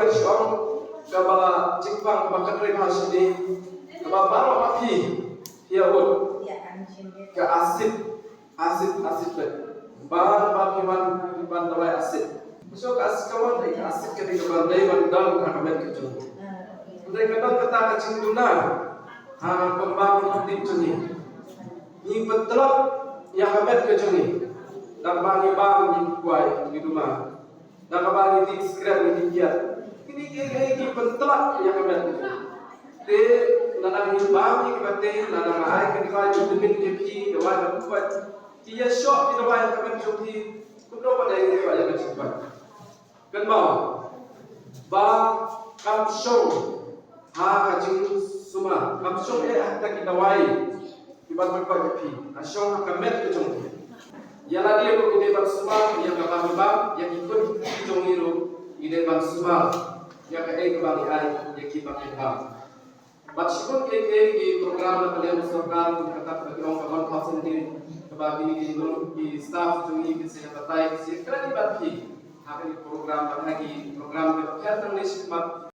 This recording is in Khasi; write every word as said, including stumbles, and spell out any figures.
Shong kaba jingpang kaba kynrei ha shini kaba baroh ma phi ïa ut ka asit asit asit bet ba ba phi wan ban dawai asit. So ka asit ka wan dei ka asit ka dei kaba dei ban dang ha ka met ka jong. Dei ka dang kata ka jingduna ha ka kambang ka ding jong ni. Ngi pyntlot ïa ka met ka jong ni. Dang ba ngi bang ngi kwai ngi duma. Da kaba ngi ti skret ngi ti kiat. Kini ki ki ki pyntlot ïa ka met. Te lada ngi bam ïa ka met te lada ngi ai ka dawai vitamin K P dawai ba kuat. Ki ïa shoh ki dawai ka met jong ki. Kumno ba dei ngi dawai ïa ka met kuat. Kan ba ba kam shong ha ka jingsumar kam shong eh ha ka ki dawai. Ki ban ban ban ki phi ka shong ha ka met ka jong ki. Ïa lade ruh ki dei ban sumar ïa ka bam bam ïa ki khun ki jong ngi ruh ki dei ban sumar ïa ka ei ka bam ïa ai ïa ki bam ki bam. Bad shibun ki ki ki program na ka liang sorkar kum kata ka ki ong ka one thousand ki kaba kini ki nun ki staff jong ngi ki se batai ki se kra ki ban phi ha ki program ban ha ki program ki ba pher nang ne shikmat.